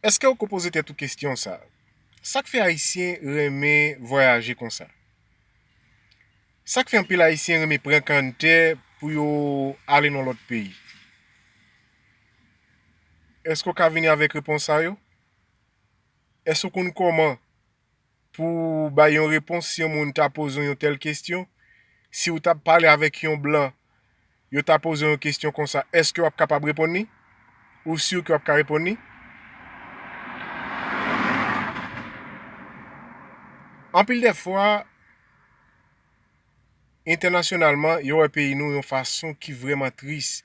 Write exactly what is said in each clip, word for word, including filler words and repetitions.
Èske w ko poze tèt ou kesyon sa a? Sa k fè Ayisyen renmen vwayaje konsa? Sa k fè anpil Ayisyen renmen pran kanntè pou yo ale nan lòt peyi? Èske w ka vini avèk repons sa yo? Èske w konn kòman pou w bay yon repons si yon moun ta poze w yon tèl kesyon? Si w t ap pale avèk yon blan, yo ta poze w yon kesyon konsa, èske w ap kapab reponn li? Ou si ke w ap ka reponn li? Anpil de fwa, entènasyonalman, yo wè peyi nou yon fason ki vrèman tris.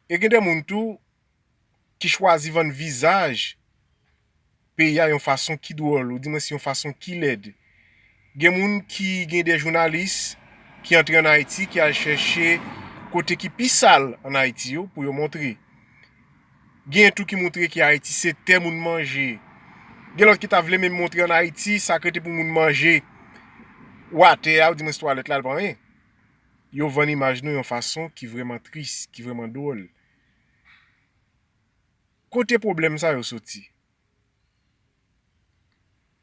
E gen de moun tou ki chwazi vann vizaj peyi a yon fason ki dwòl, ou di mwen se yon fason ki lèd. Gen moun ki gen de jounalis ki antre ann Ayiti, ki al chèche kote ki pi sal ann Ayiti yo pou yo montre. Gen tou ki montre ki Ayiti se tè moun manje. Gen lòt ki ta vle menm montre ann Ayiti sa k rete pou moun manje. Watè a, ou di mwen se twalèt la, l pa anyen. Yo vann imaj nou yon fason ki vrèman tris, ki vrèman dwòl. Kote pwoblèm sa yo soti?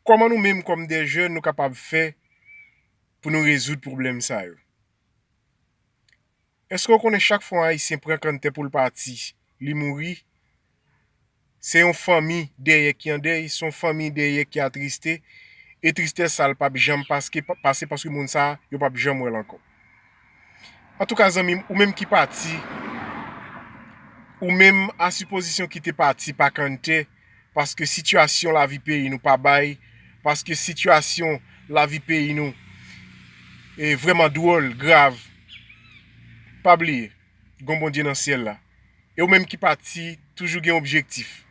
Kòman nou menm kòm de jèn nou kapab fè pou nou rezoud pwoblèm sa yo? Èske w konnen chak fwa yon Ayisyen pran kanntè pou l pati, li mouri, se yon fanmi dèyè ki an dèy, se yon fanmi dèyè ki atriste, e tristès sa l p ap janm paske, pase paske moun sa a, yo p ap janm wè l ankò. Antouka, zanmi m, ou menm ki pati, ou menm a sipozisyon ki te pati pa kanntè, paske sitiyasyon lavi peyi nou pa bay, paske sitiyasyon lavi peyi nou e vrèman dwòl, grav. Pa bliye, gon Bondye nan syèl la. E ou menm ki pati, toujou gen objektif,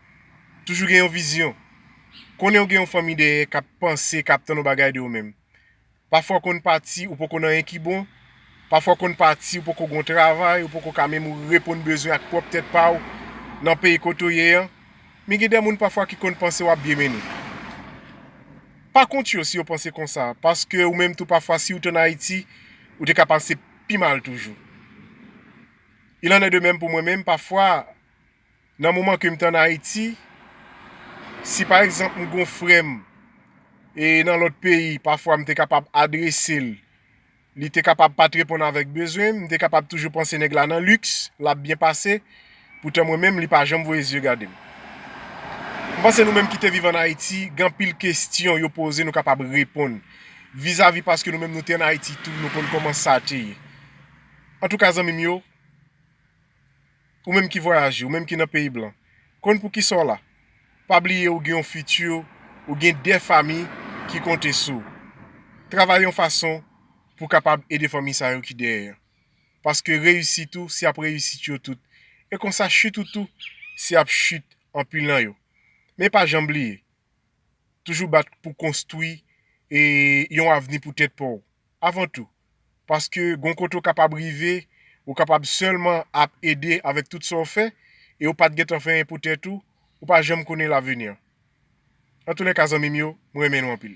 toujou gen yon vizyon. Konnen w gen yon fanmi dèyè k ap panse, k ap tann yon bagay de ou menm. Pafwa w konn pati, ou poko nan anyen ki bon. Pafwa w konn pati, ou poko gon travay, ou poko ka menm reponn bezwen ak pwòp tèt pa w nan peyi kote w ye an. Men gen de moun pafwa ki konn panse w ap byen mennen. Pa kont yo si yo panse konsa, paske ou menm tou pafwa si w t ann Ayiti, ou te ka panse pi mal toujou. Il en est de même pou mwen menm, pafwa, nan moman ke m t ann Ayiti, si pa egzanp m gon frè m e nan lòt peyi, pafwa m te kapab adrese l, li te kapab pa t reponn avèk bezwen m, m te kapab toujou panse nèg la nan liks, l ap byen pase, poutan mwen menm li pa janm voye zye gade m. M panse nou menm ki te viv ann Ayiti, gen anpil kesyon yo poze nou kapab reponn vizavi paske nou menm nou te ann Ayiti tou, nou konn kòman sa te ye. Antouka, zanmi m yo, ou menm ki vwayaje, ou menm ki nan peyi blan, konn poukisa w la. Pa bliye ou gen yon fiti, ou gen de fanmi ki konte sou ou. Travay yon fason pou w kapab ede fanmi sa yo ki dèyè. Paske reyisit ou se ap reyisit yo tout. E konsa chit ou tou se ap chit anpil nan yo. Men pa janm bliye, toujou bat pou konstwi e yon avni pou tèt pa w, avan tou. Paske gon kote w kapab rive, ou kapab sèlman ap ede avèk tout sa w fè, e ou pa t gentan fè anyen pou tèt ou, ou pa janm konnen lavini an. Antoulèka, zanmi m yo, mwen renmen nou anpil.